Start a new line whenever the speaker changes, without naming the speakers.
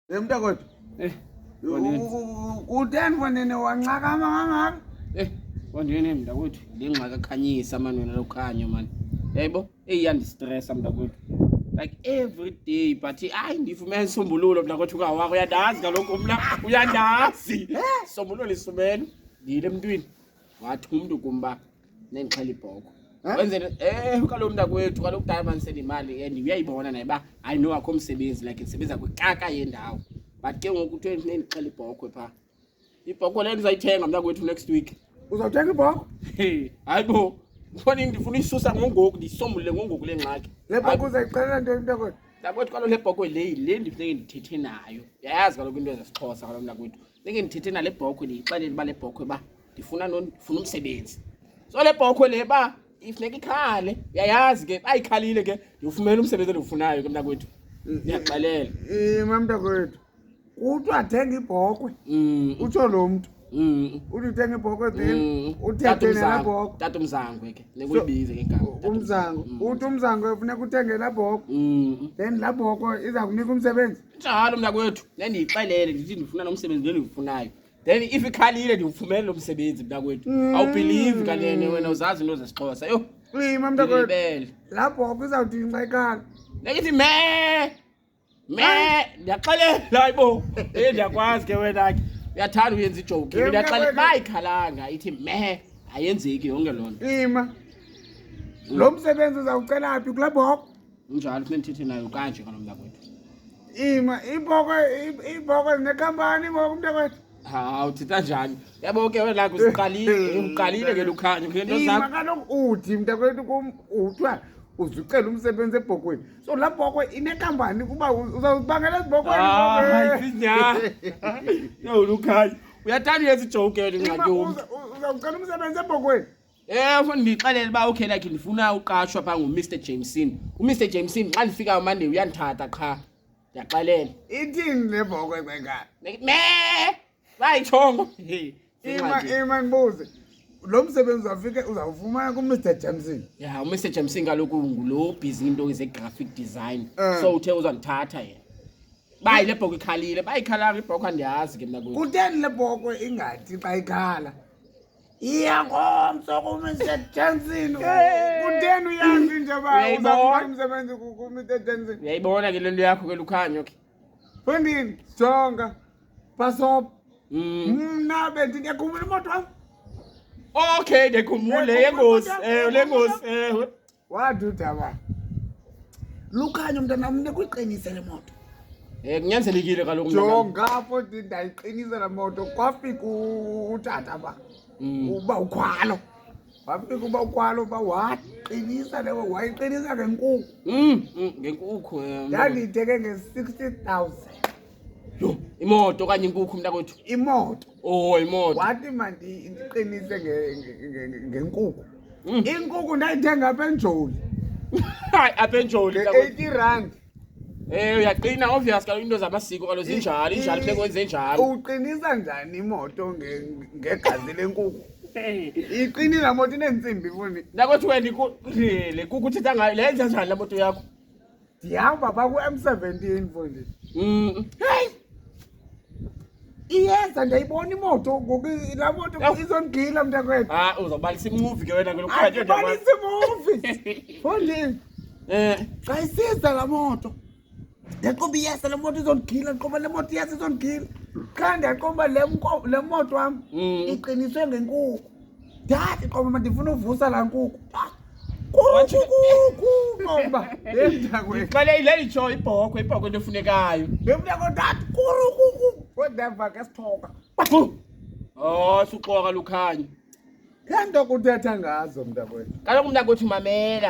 Ye mntakwethu.
Eh, Wandini.
Kutheni mfondini wanxakama kangaka?
Eh, wandini mntakwethu, le ngxaki akhanyisa mani wena lokhanyo mani. Yayibo? Eyi iyandistressa mntakwethu. Like every day but hayi ndifumene isombululo mntakwethu kawakho uyandazi kaloku mna uyandazi. Sombululo isumene. Ndiyile emntwini. Wathi umntu kum uba nendixhela ibhokhwe.
Eh?
Wenzele kaloku mntakwethu kaloku kudala mani sendimali and uyayibona naye uba hayi no akho msebenzi like ndisebenza kwikaka yendawo. But ke ngoku kuthiwe nendixhela ibhokhwe phaa. Ibhokhwe leyo ndizayithenga mntakwethu next week.
Uzawuthenga ibhokhwe?
Hey, hayi bo. Ndifuna ndifuna uyisusa ngongoku ndiyisombulule ngongoku le ngxaki.
Le bhokhwe uzayixhelela ntoni mntakwethu?
Mntakwethu kaloku le bhokhwe le le ndifuneke ndithethe nayo. Uyayazi kaloku into zesiXhosa kaloku mntakwethu. Funeke ndithethe nale bhokhwe ndiyixelele uba le bhokhwe uba ndifuna ndifuna umsebenzi. So le bhokhwe le uba ifuneka ikhale. Uyayazi ke, uba ikhalile ke ndiwufumene umsebenzi endiwufunayo ke mntakwethu. Ndiyakuxelela.
Ima mntakwethu. Kuthiwa thenga ibhokhwe. Utsho lo mntu. Uthi uthenga ibhokhwe then uthethe nalaa bhokhwe.
Tata uMzangwe ke, nekuyibize ke igama. Tata
Umzango. Uthi umzango funeka uthenge laa bhokhwe. Then laa bhokhwe iza kunika umsebenzi.
Njalo mntakwethu, nendiyixelele ndithi ndifuna lo msebenzi lo endiwufunayo. Then if ikhalile ndiwufumene lo msebenzi mntakwethu. Awubhilivi kanene wena uzazi into zesiXhosa. Yho,
Ima mntakwethu.
ndilibele.
Laa bhokhwe izawuthi xa ikhala.
Nekithi me me ndiyaxelela hayibo. Eh ndiyakwazi ke wena ke. Uyathanda uyenza ijoke.
Eh,
Ndiyaxelela
mntakwethu.
bayikhalanga ithi me ayenzeki yonke loo nto.
Ima. Lo msebenzi uzawucela phi kulaa bhokhwe?
Njalo funeka ndithethe nayo kanje kaloku mntakwethu.
Ima ibhokhwe ibhokhwe zinekhampani ngoku mntakwethu.
Hawu uthetha njani? Yabo ke wena usiqalile, uqalile ke lukhanyo ngento
Ima
zakho.
kaloku uthi mntakwethu kum uthiwa uzucela umsebenzi ebhokhweni. So laa bhokhwe inekampani kuba uzawuzibangela ezibhokhweni.
Hayi sinyani. Yo lukhanyo. Uyathanda uyenza ijoke wena
Ima
ingxaki yomntu.
uzawucela umsebenzi ebhokhweni.
Eh ufuna ndixelele uba okay like ndifuna uqashwa phaa nguMr Jameson. uMr Jameson xa ndifika Monday uyandithatha qha. Ndiyaxelela.
Ithini le bhokhwe xa
Me. Bayitshongo.
Ima ima ngibuze. Lo msebenzi uzawufike uzawufumana kuMr Jameson.
Ya, uMr Jameson kaloku ngulo busy into ze-graphic design.
Eh.
So uthe uzandithatha yena. Bayi le bhokhwe ikhalile, bayikhalanga ibhokhwe andiyazi ke mna kuthi.
Kutheni le bhokhwe ingathi xa ikhala? Iya ngomso kuMr Johnson. Kutheni uyazi nje uba
Uyayibona?
uzawufumana umsebenzi kuMr Johnson?
Uyayibona ke le nto yakho ke lukhanyo ke.
Mfondini, jonga. Pasop. Mna bendithi ndiyakhumbula imoto wam.
Okay, ndikhumbule yengozi. Eh, le ngozi. Ewe.
Wathi udaba. Lukhanyo mntanam nekuyiqinise le moto.
Eh kunyanzelekile kaloku mntanam.
Jonga apho ndithi ndayiqinisa la moto kwafika utata ba. Uba ukhwalo. Wafika uba ukhwalo uba waqinisa le wayiqinisa ngenkukhu.
Ngenkukhu.
Ndandiyithenge nge-60,000.
Yho, imoto okanye inkukhu mntakwethu?
Imoto.
Oh, imoto.
Wathi mandiqinise ngenkukhu. Inkukhu ndayithenga apha eNjoli.
Hayi, apha eNjoli, mntakwethu.
Nge-80 rand.
Eh uyaqina obvious kaloku into zamasiko kaloku zinjalo, injalo funeka wenze njalo.
Uqinisa njani imoto ngegazi lenkukhu? Iqinile laa moto ineentsimbi mfondini.
Mntakwethu wena le nkukhu uthetha ngayo le yenza njani laa moto yakho?
Ndihamba phaa ku-M17 mfondini. Heyi! Iyeza ndiyayibona imoto ngoku laa moto
Yho.
izondigila mntakwethu.
Ah, uzawubalisa imuvi ke wena ke lokhanyo.
Andibalisi imuvi. Mfondini.
Eh.
Xa isiza laa moto ndiyaqomba iyeza le moto izondigila, ndiqomba le moto iyeza izondigila. Qha ndiyaqomba le moto wam iqiniswe ngenkukhu. Ndathi qomba mandifuna uvusa laa nkukhu. Kuku qomba. Hey mntakwethu.
Ndixele le itsho ibhokhwe, ibhokhwe into efunekayo.
Hey mntakwethu ndathi kurukuku. Kodwa ke sithoka.
Oh, suxoka lukhanyo.
Le nto kuthetha ngazo mntakwethu.
Kaloku mntakwethu mamela.